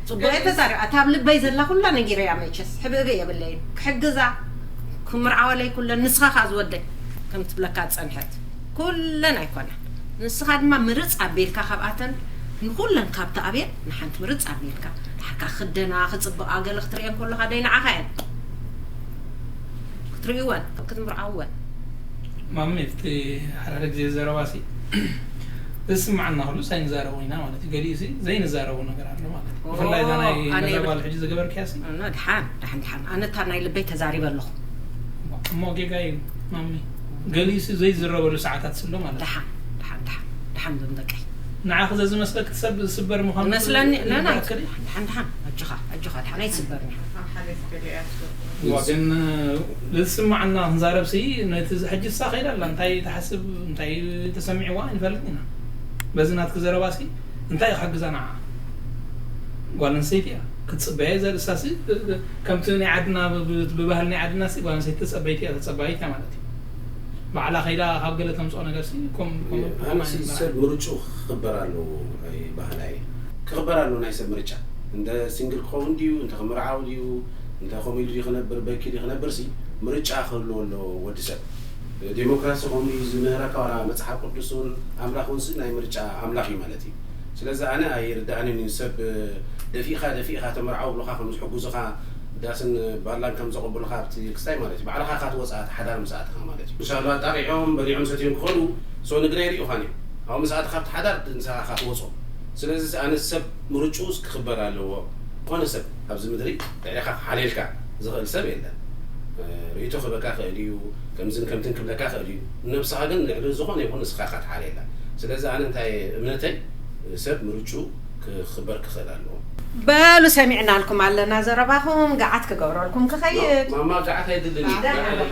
ጽቡቅ እየ ተዛሪባ እታ ኣብ ልበይ ዘላ ኩላ ነጊረያ መቸስ ሕብእብእ የብለይን ክሕግዛ ክምርዓወለይ ኩለን ንስኻ ከኣ ዝወደይ ከም ትብለካ ዝጸንሐት ኩለን ኣይኮነን ንስኻ ድማ ምርጽ ኣቢልካ ካብኣተን ንኩለን ካብቲ ኣብየን ንሓንቲ ምርጽ ኣቢልካ ድሓርካ ክደና ክጽብቃ ገለ ክትርእየን ከለኻ ደይ ንዓኻ እየን ክትርእይወን ክትምርዓወን ማሚ ኣብቲ ሓደ ሓደ ግዜ ዘረባሲ ዝስማዓና ኩሉ ሳይንዛረቦ ኢና ማለት እዩ ገሊኡ ሲ ዘይንዛረቦ ነገር ኣሎ ማለት እዩ ብፍላይ እዛ ናይ ነዛ ጓል ሕጂ ዝገበርክያ ሲ ድሓን ድሓን ድሓን ኣነ እታ ናይ ልበይ ተዛሪበ ኣለኹ እሞ ጌጋ እዩ ማሚ ገሊኡ ሲ ዘይዝረበሉ ሰዓታት ስሎ ማለት እዩ ድሓን ድሓን ድሓን ድሓን ብንበቀይ ንዓኺ ዘዝመስለኪ ሰብ ዝስበር ምዃኑ ይመስለኒ ነና ይትኣክል እዩ? ድሓን ድሓን ኣጆኻ ኣጆኻ ድሓን ኣይትስበርኒ እዋ ግን ዝስማዓና ክንዛረብ ሲ ነቲ ሕጂ እሳ ከይዳ ኣላ እንታይ ትሓስብ እንታይ ተሰሚዕዋ ኣይንፈልጥን ኢና በዚ ናትኪ ዘረባ ሲ እንታይ ክሕግዛ ንዓ ጓል ኣንስተይቲ እያ ክትፅበያ እየ ዘርእሳ ሲ ከምቲ ናይ ዓድና ብባህሊ ናይ ዓድና ሲ ጓል ኣንስተይቲ ተፀበይቲ እያ ተፀባይት እያ ማለት እዩ ባዕላ ከይዳ ካብ ገለ ተምፅኦ ነገር ሲ ኣነሲ ሰብ ምርጭኡ ክኽበር ኣለዎ ባህላ እየ ክኽበር ኣለዎ ናይ ሰብ ምርጫ እንደ ሲንግል ክኸውን ድዩ እንተ ክምርዓው ድዩ እንተ ከምኡ ኢሉ ድዩ ክነብር በኪ ድዩ ክነብር ሲ ምርጫ ክህልዎ ኣለዎ ወዲ ሰብ ዴሞክራሲ ከምኡ እዩ ዝምህረካ ዋላ መፅሓፍ ቅዱስ እውን ኣምላኽ እውን ሲ ናይ ምርጫ ኣምላኽ እዩ ማለት እዩ ስለዚ ኣነ ኣይርድኣንን እዩ ሰብ ደፊእኻ ደፊእኻ ተመርዓው ብልኻ ከም ዝሕጉዝኻ ዳስን ባላን ከም ዘቐብሉኻ ኣብቲ ክስታይ ማለት እዩ ባዕልኻ ኢኻ ትወፅኣ እቲ ሓዳር ምስ ኣተኻ ማለት እዩ ምሻሉ ኣጣቂዖም በሊዖም ሰትዮም ክኸዱ ሶ ንግና ይሪኡኻን እዮም ኣብኡ ምስ ኣተኻ ኣብቲ ሓዳር ንስኻ ኢኻ ትወፅኦ ስለዚ ኣነ ሰብ ምርጭኡስ ክኽበር ኣለዎ ዝኾነ ሰብ ኣብዚ ምድሪ ልዕሌኻ ክሓልየልካ ዝኽእል ሰብ የለን ርእይቶ ክህበካ ክእል እዩ ከምዝን ከምትን ክብለካ ክእል እዩ ነብስኻ ግን ልዕሊ ዝኾነ ይኹን ንስኻ ኢኻ ትሓልየላ ስለዚ ኣነ እንታይ እምነተይ ሰብ ምርጭኡ ክኽበር ክኽእል ኣለዎ በሉ፣ ሰሚዕናልኩም ኣለና ዘረባኹም። ገዓት ክገብረልኩም ክኸይድ። ማማ፣ ገዓት ኣይድልን እዩ።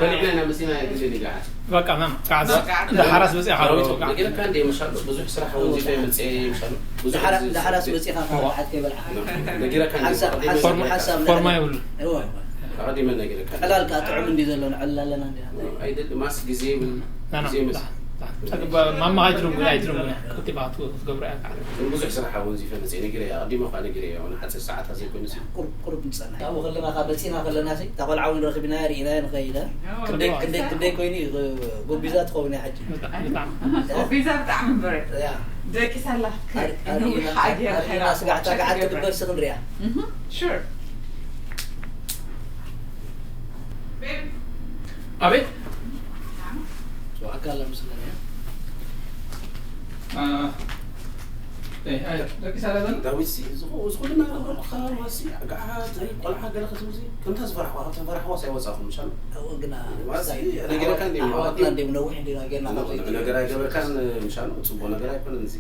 በሊዕና ኢና መሲና፣ ኣይድልን እዩ ገዓት። በቃ ማማ፣ ገዓት። እንዳ ሓራስ በፂኻ ርኢቶ ገዓት። ነጊረካ እንደ ምሻሎ ብዙሕ ስራሕ ወዚፈ መፅአ ምሻሎ ብዙሕ ዳሕራስ ወፂኻ ገዓት ከይበልዓ። ነጊረካ እንደ ፎርማ ይብሉ። ኣቐዲመ ነጊረካ። ዕላልካ ጥዑም እንዲ ዘሎ ንዕልል ኣለና እንዲ። ኣይደል ማስ ግዜ ይብል። ግዜ ምስ ማማ ኣይትደንጉ፣ ኣይትደንጉ። ክትባቱ ክትገብሩ እያ። ብዙሕ ስራሕ ወዚፈ መፅአ ነጊረ፣ ኣቐዲመ እኳ ነጊረ። ሓፂር ሰዓታት ዘይኮይኑ ቁሩብ ንፀንሕ። ኣብኡ ከለና ካብ መፂና ከለና ሲ እታ ቆልዓ እውን ረኺብናያ ርኢናያ ንኸይደ። ክንደይ ክንደይ ክንደይ ኮይኑ እዩ። ጎቢዛ ትኸውን እያ ሕጂ። ጎቢዛ ብጣዕሚ እምበር። ደቂሳላ። ስጋዕታ ጋዓት ትግበር ሲ ክንሪያ። ሹር። ኣቤት። ኣካላ ምስለና። ደቂ ሳላዘን ዳዊት ሲ ዝኹ ዝኹ ድና ገበርኩ። ማሲ ጋዓት ቆልዓ ገለ ክትብዚ ከምታ ዝፈራሕዋ፣ ከምታ ፈራሕዋ ሳይወጻኹም ምሻል። ግና ማሲ ነገረካ እንዴ? ኣሕዋትና እንዴ? ነዊሕ እንዴ? ነገርና ነገር ኣይገበርካን ምሻል። ጽቡቅ ነገር ኣይኮነን እዚ።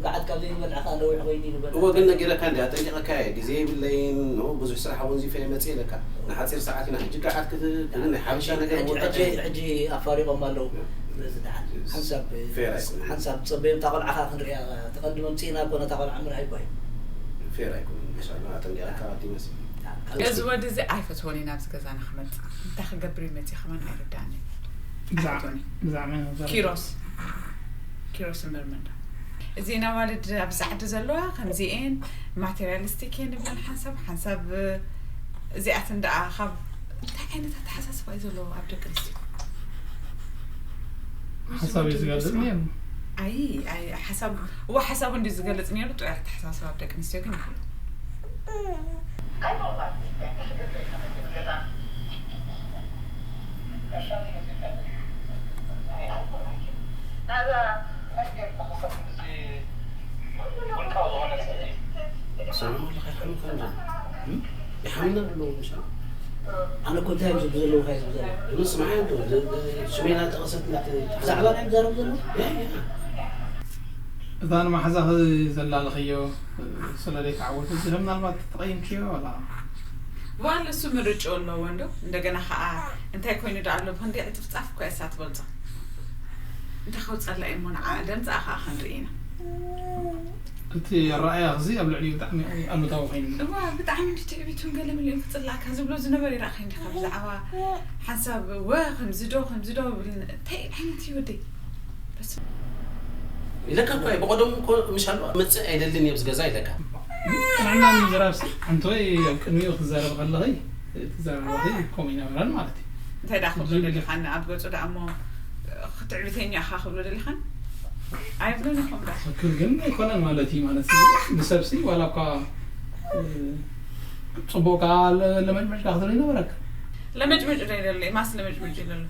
ጋዓት ካብ ዘይበልዕካ ነዊሕ ኮይኑ ይበል። እወ ግን ነገረካ እንዴ? ኣጠንቂቐካ እየ። ግዜ የብለይን ነው። ብዙሕ ስራሕ ወንዚፈ መጽእ ኢለካ። ንሓጺር ሰዓት ኢና ሕጂ ጋዓት ክት-፣ ክን ናይ ሓበሻ ነገር ሕጂ፣ ወጣ ሕጂ፣ ሕጂ ኣፋሪቖም ኣለዉ። ስለዚ ደሓን ሓንሳብ፣ ፌር ኣይኮነን። ሓንሳብ ጸበዮም እታ ቆልዓኻ ክንሪኣ፣ ተቐድመ ምጽእና እኮ ነታ ቆልዓ ምርኣይ እኮ እዩ። ፌር ኣይኮነን። ኢንሻላህ ኣጠንቂቐካ ኣቲ መሲ። እዚ ወዲ እዚ ኣይፈትዎን እዩ ናብዚ ገዛና ክመጽእ። እንታይ ክገብር እዩ መጽእ ከማን ኣይርዳእን እዩ። ብዛዕባ፣ ኣይፈትዎን እዩ። ብዛዕባ መን ዘረባ? ኪሮስ። ኪሮስ ምርምንዳ። እዚኤን ኣዋልድ ኣብዚ ዓዲ ዘለዋ ከምዚኤን ማቴሪያሊስቲክ እየን ይብለን ሓንሳብ፣ ሓንሳብ እዚኣተን ደኣ ካብ እንታይ ዓይነት ኣተሓሳስባ እዩ ዘለዎ ኣብ ደቂ ኣንስትዮ? ሓሳብ እዩ ዝገልጽ ነይሩ። ኣይ፣ ኣይ፣ ሓሳብ፣ እዋ ሓሳቡ እንድዩ ዝገልጽ ነይሩ፣ ጥዑይ ኣተሓሳስባ ኣብ ደቂ ኣንስትዮ ግን የብሉን። ሰማዕ ኣለኻ ይሓምካ እንዶ። እም? ይሓምና ኣለዉ ምሻ። ኣነ እኮ እንታይ እዮም ዝብሉ ዘለዉ፣ እንታይ ዝብሉ ዘለዉ? እም፣ ስማዕ እንዶ፣ ዝ-፣ ዝ-፣ ሽሜና ጠቐሰት ናት-፣ ብዛዕባ ናይ ዝዛረቡ ዘለዉ? ያ፣ ያ። እዛ ንማሕዛኺ ዘላልኽዮ ስለ ዘይተዓወተ እዚ ከም ምናልባት ተቐይምክዮ ወላ? ዋላ እሱ ምርጫ ኣለዎ እንዶ። እንደገና ኸዓ እንታይ ኮይኑ ደኣ ኣሎ፣ ብኽንደይ ዕጽፍጻፍ እኮ እያ እሳ ትበልጾ። እንታይ ከውጸላ እዩ እሞ ንዓ ደምጻ ኸዓ ክንርኢ ኢና። እቲ ኣረኣእያ እዚ ኣብ ልዕሊኡ ብጣዕሚ ኣሉታዊ ኮይኑ ኣሎ። እዋ፣ ብጣዕሚ እንዲ ትዕቢቱን ገለ መሊኡን ክጽላእካ ዝብሎ ዝነበረ ይረኣኸ እንዲኻ ብዛዕባ ሓንሳብ ወ፣ ከምዚ ዶ፣ ከምዚ ዶ፣ ብል-፣ እንታይ ዓይነት እዩ ወደይ? በስመ ኢለካ እኮ እየ፣ ብቐደሙ እኮ ምሻሉ መጽእ ኣይደልን እየ ኣብዚ ገዛ ኢለካ። ጥዕና ንምዝራብ ሲ፣ ሓንቲ ወይ ኣብ ቅድሚኡ ክትዛረብ ከለኺ፣ ትዛረባኺ ከምኡ ይነበረን ማለት እዩ። እንታይ ደኣ ክብሎ ሕጂ ደሊኻን ኣብ ገጹ ደኣ እሞ ክትዕብተኛ ኢኻ ክብሎ ደሊኻን? ኣይብሎን ኢኹም ደኣ። ትኽክል ግን ኣይኮነን ማለት እዩ። ማለት ንሰብሲ ዋላ እኳ፣ እ፣ ጽቡቕ ከኣ ለ-፣ ለመጭመጭ ከኣ ክትብል ይነበረካ። ለመጭመጭ ዶ ይደሊ? ማስ ለመጭመጭ ይደሊ?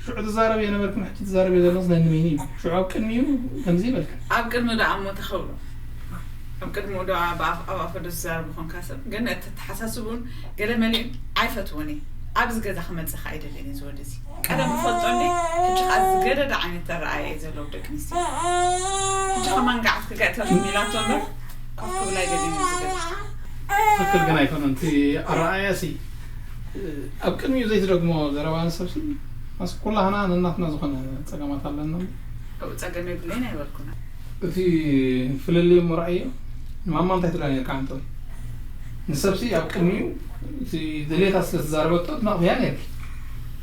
ሽዑ ትዛረብ የነበርክን ሕጂ ትዛረብ ዘለኽስ ነንመይኒ እዩ? ሽዑ ኣብ ቅድሚኡ ከምዚ ይበልክን። ኣብ ቅድሚ ደኣ እሞ ተኸብሎ። ኣብ ቅድሚኡ ደኣ ኣብ ኣፍ-፣ ኣብ ኣፈ ዶ ዝዛረብ ምኾንካ ሰብ? ግን እቲ ኣተሓሳስብኡን ገለ መሊኡ ኣይፈትዎን እየ። ኣብዚ ገዛ ክመጽእ ከኣ ኣይደልን እየ ዝወዲ እዚ። ቀደም እፈልጦ እንዴ? ሕጂ ከኣ ዝገደደ ዓይነት ኣረኣእያ እዩ ዘለዎ ደቂ ኣንስትዮ። ሕጂ ከማን ገዓት ክገእተልኩም ኢላቶ እምበር ኮፍ ክብል ኣይደልን እዩ እዚ ገዛ። ትኽክል ግን ኣይኮነን። እቲ ኣረኣእያ ሲ ኣብ ቅድሚኡ ዘይትደግሞ ዘረባ ንሰብሲ፣ ማስ ኩላህና ነናትና ዝኾነ ጸገማት ኣለና። ኣብኡ ጸገም የብለይን ኣይበልኩን። እቲ ፍልልይ እሞ ረኣዮ፣ ንማማ እንታይ ትብላ ነርካ ኣንተ? ንሰብሲ ኣብ ቅድሚኡ እቲ ድሌታ ስለ ዝዛረበቶ ትነቕፍያ ነርኪ።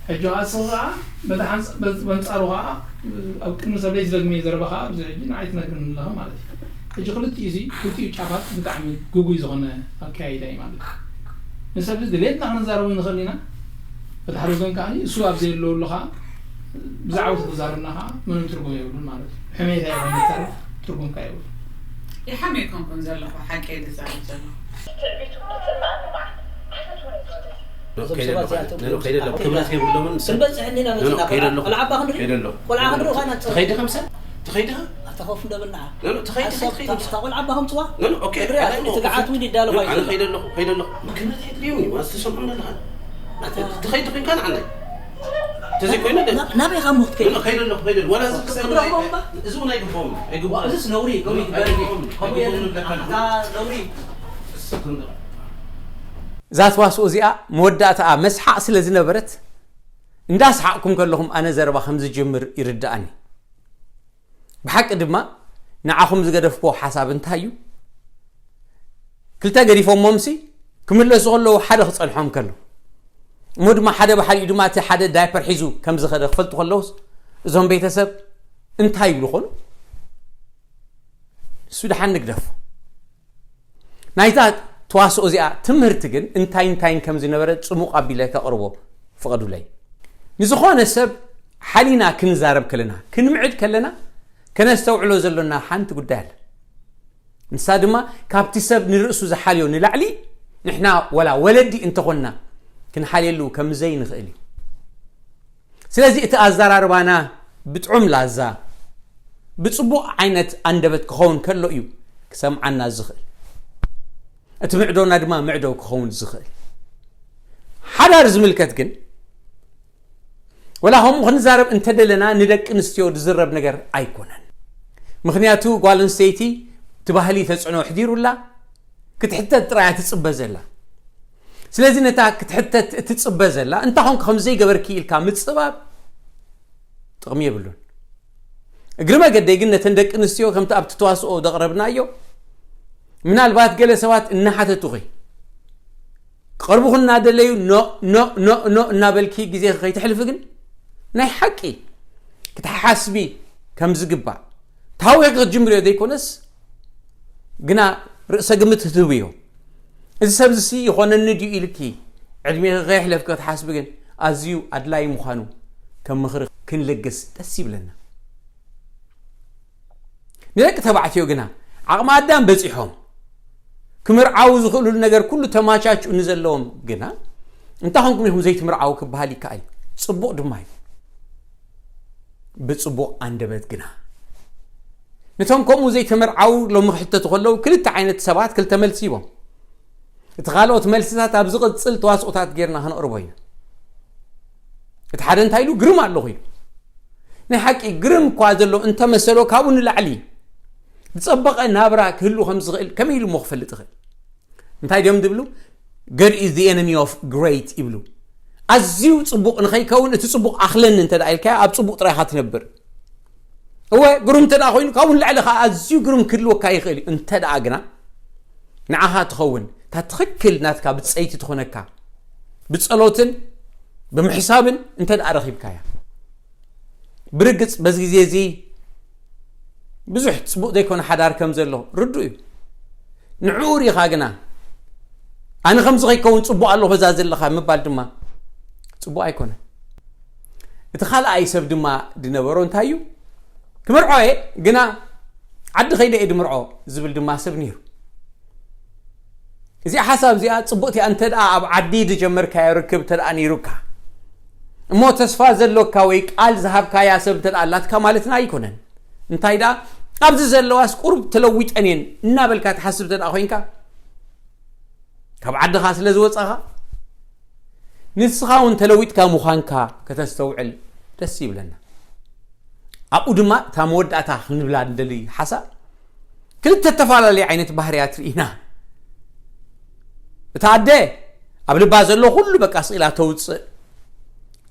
ሕጂ ከኣ ንስኺ ከኣ በቲ ሓንሳ-፣ በ-፣ በንጻሩ ከኣ ኣብ ቅድሚ ሰብ ዘይትደግሚ ዘረባ ከኣ ኣብዚ ሕጂ ንዓይ ትነግርኒ ኣለኺ ማለት እዩ። ሕጂ ክልቲኡ ሲ፣ ክልቲኡ ጫፋት ብጣዕሚ ግጉይ ዝኾነ ኣካያይዳ እዩ ማለት እዩ። ንሰብ ድሌትና ክንዛረቡ ንኽእል ኢና። በቲ ሓደ ወገን ከኣ እሱ ኣብ ዘየለወሉ ከኣ ብዛዕባ ተዛረብና ከኣ ምንም ትርጉም የብሉን ማለት እዩ። ሕሜታ ይኹን መዛረብ ትርጉም ከኣ የብሉን። ይሓሚ ኣይኮንኩን ዘለኹ፣ ሓቂ እየ ዝዛረብ ዘለኹ። ትዕቢቱ ምጽላእን ንብዓት ኣይፈትዎን እየ ዝወደት። እዞም ከይደ ሰባት ኣለኹ፣ እዚኣቶም ነኖ፣ ከይደ ኣለኹ። ክብረት የብሎምን። ክንበጽሕ እንዲና ኖ፣ ኖ፣ መጺና። ከይደ ቆልዓ፣ ኣለኹ። ቆልዓ ክንርኢ? ከይደ ኣለኹ። ቆልዓ ክንርኢ ኾና ትኸይደ ከምሰ? ትኸይደ? ኣታ ኮፍ እንደበልና። ኖ፣ ኖ፣ ትኸይደ፣ ሓሳብ ትኸይደ እታ፣ ከምሰ? እታ ቆልዓ ኣባ ከምጽዋ? ኖ፣ ኖ፣ ኦኬ፣ ክንሪኣ፣ ኣይኮነ፣ እቲ ገዓት እውን ይዳሎ ኣነ ኮይኑ። ከይደ ኣለኹ፣ ከይደ ኣለኹ። ክብረት የድልዮም እዩ፣ ዋስ ትሰምዑ ኣለኻ። ትኸይደ ኮይንካ ንዓናይ። ተዘይኮይኑ ደ- ናብ- ናበይ ካብ ምኽትከይ? ኖ፣ ከይደ ኣለኹ፣ ከይደ ኣለኹ። ዋላ እዚ ክሰብ ከብረኽዎም እምባ? እዚ እውን ኣይግብኦምን። ኣይግብኦምን። እዚ ነውሪ፣ ነውሪ ኣይግብኦምን። ግበሪ። ከምኡ ኣይግብኦምን። የለን። ከምኡ የለን። ኣታ ነውሪ። እዛ ተዋስኦ እዚኣ መወዳእታኣ መስሓቕ ስለ ዝነበረት፣ እንዳስሓቕኩም ከለኹም ኣነ ዘረባ ከም ዝጅምር ይርድኣኒ። ብሓቂ ድማ ንዓኹም ዝገደፍክዎ ሓሳብ እንታይ እዩ? ክልተ ገዲፎሞምሲ ክምለሱ ከለዉ ሓደ ክጸንሖም ከሎ፣ እሞ ድማ ሓደ ብሓዲኡ ድማ እቲ ሓደ ዳይፐር ሒዙ ከም ዝኸደ ክፈልጡ ከለዉስ፣ እዞም ቤተሰብ እንታይ ይብሉ ኾኑ? እሱ ደሓን ንግደፎ። ናይታ ተዋስኦ እዚኣ ትምህርቲ ግን እንታይ እንታይን ከም ዝነበረ ጽሙቕ ኣቢለ ከቕርቦ ፍቐዱለይ። ንዝኾነ ሰብ ሓሊና ክንዛረብ ከለና፣ ክንምዕድ ከለና፣ ከነስተውዕሎ ዘሎና ሓንቲ ጉዳይ ኣለ። ንሳ ድማ ካብቲ ሰብ ንርእሱ ዝሓልዮ ንላዕሊ ንሕና ወላ ወለዲ እንተኾንና ክንሓልየሉ ከም ዘይንኽእል እዩ። ስለዚ እቲ ኣዘራርባና ብጥዑም ላዛ፣ ብጽቡቕ ዓይነት ኣንደበት ክኸውን ከሎ እዩ ክሰምዓና ዝኽእል። እቲ ምዕዶና ድማ ምዕዶ ክኸውን ዝኽእል። ሓዳር ዝምልከት ግን፣ ወላ ከምኡ ክንዛረብ እንተደለና ንደቂ ኣንስትዮ ዝዝረብ ነገር ኣይኮነን። ምኽንያቱ ጓል ኣንስተይቲ እቲ ባህሊ ተጽዕኖ ኣሕዲሩላ ክትሕተት ጥራያ ትጽበ ዘላ። ስለዚ ነታ ክትሕተት እትጽበ ዘላ፣ እንታይ ኾንክ ከም ዘይገበርኪ ኢልካ ምጽባብ ጥቕሚ የብሉን። እግሪ መገደይ ግን ነተን ደቂ ኣንስትዮ ከምቲ ኣብቲ ተዋስኦ ዘቕረብናዮ፣ ምናልባት ገለ ሰባት እናሓተቱኺ፣ ክቐርቡኺ እናደለዩ ኖ፣ ኖ፣ ኖ፣ ኖ እናበልኪ ግዜኺ ከይተሕልፊ ግን ናይ ሓቂ ክትሓስቢ ከም ዝግባእ፣ ተሃዊኺ ክትጅምርዮ ዘይኮነስ፣ ግና ርእሰ ግምት ክትህብዮ። እዚ ሰብ እዚ ይኾነኒ ድዩ ኢልኪ ዕድሜኺ ከየሕለፍኪ ክትሓስቢ ግን ኣዝዩ ኣድላዪ ምዃኑ ከም ምኽሪ ክንልግስ ደስ ይብለና። ንደቂ ተባዕትዮ ግና ዓቕሚ ኣዳም በጺሖም ክምርዓዉ ዝኽእሉሉ ነገር ኩሉ ተማቻችኡ ንዘለዎም ግና፣ እንታይ ኾንኩም ኢኹም ዘይትምርዓዉ ክበሃል ይከኣል እዩ። ጽቡቕ ድማ እዩ። ብጽቡቕ ኣንደበት ግና፣ ነቶም ከምኡ ዘይተመርዓዉ ሎሚ ክሕተቱ ከለዉ፣ ክልተ ዓይነት ሰባት ክልተ መልሲ ሂቦም። እቲ ካልኦት መልስታት ኣብ ዝቕጽል ተዋስኦታት ጌርና ከነቕርቦ ኢና። እቲ ሓደ እንታይ ኢሉ? ግርም ኣለኹ ኢሉ። ናይ ሓቂ ግርም እኳ ዘሎ እንተመሰሎ፣ ካብኡ ንላዕሊ ዝጸበቐ ናብራ ክህሉ ከም ዝኽእል ከመይ ኢሉ እሞ ክፈልጥ ይኽእል? እንታይ ድዮም ዝብሉ? "God is the enemy of great" ይብሉ። ኣዝዩ ጽቡቕ ንኸይከውን፣ እቲ ጽቡቕ ኣኽለኒ እንተ ደኣ ኢልካዮ፣ ኣብ ጽቡቕ ጥራይ ኢኻ ትነብር። እወ፣ ግሩም እንተ ደኣ ኮይኑ፣ ካብኡ ንላዕሊ ኸኣ ኣዝዩ ግሩም ክህልወካ ይኽእል እዩ። እንተ ደኣ ግና ንዓኻ ትኸውን፣ እታ ትኽክል ናትካ ብጸይቲ ትኾነካ፣ ብጸሎትን ብምሕሳብን እንተ ደኣ ረኺብካያ። ብርግጽ በዚ ግዜ እዚ ብዙሕ ጽቡቕ ዘይኮነ ሓዳር ከም ዘሎ ርዱእ እዩ። ንዕኡ ርኢኻ ግና፣ "ኣነ ከምዚ ከይከውን ጽቡቕ ኣለኹ በዛ ዘለኻ" ምባል ድማ ጽቡቕ ኣይኮነን። እቲ ካልኣይ ሰብ ድማ ዝነበሮ እንታይ እዩ? "ክምርዖ እየ፣ ግና ዓዲ ከይደ እየ ድምርዖ" ዝብል ድማ ሰብ ነይሩ። እዚኣ ሓሳብ እዚኣ ጽቡቕቲ እያ፣ እንተ ደኣ ኣብ ዓዲ ዝጀመርካዮ ርክብ እንተ ደኣ ነይሩካ፣ እሞ ተስፋ ዘሎካ ወይ ቃል ዝሃብካያ ሰብ እንተ ደኣ ኣላትካ ማለትና ኣይኮነን። እንታይ ደኣ፣ "ኣብዚ ዘለዋስ ቁሩብ ተለዊጠን እየን" እናበልካ ትሓስብ እንተ ደኣ ኮይንካ፣ ካብ ዓድኻ ስለ ዝወጻኻ፣ ንስኻ እውን ተለዊጥካ ምዃንካ ከተስተውዕል ደስ ይብለና። ኣብኡ ድማ እታ መወዳእታ ክንብላ ንደሊ ሓሳብ፣ ክልተ እተፈላለየ ዓይነት ባህርያት ርኢና። እታ ኣደ ኣብ ልባ ዘሎ ኩሉ በቃ ስቕ ኢላ ተውጽእ፣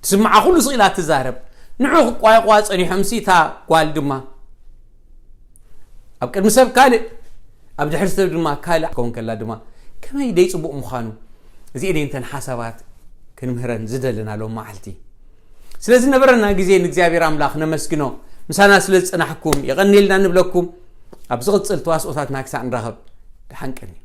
ትስምዓ ኩሉ ስቕ ኢላ ትዛረብ። ንዑ ክቋየቋ ጸኒሖምሲ፣ እታ ጓል ድማ ኣብ ቅድሚ ሰብ ካልእ፣ ኣብ ድሕሪ ሰብ ድማ ካልእ ክኸውን ከላ ድማ ከመይ ደይ ጽቡቕ ምዃኑ፣ እዚኤን እየን እተን ሓሳባት ክንምህረን ዝደለና ሎም መዓልቲ። ስለ ዝነበረና ግዜ ንእግዚኣብሔር ኣምላኽ ነመስግኖ። ምሳና ስለ ዝጸናሕኩም የቐንየልና ንብለኩም። ኣብ ዝቕጽል ተዋስኦታትና ክሳዕ ንራኸብ፣ ደሓን ቀንዩ።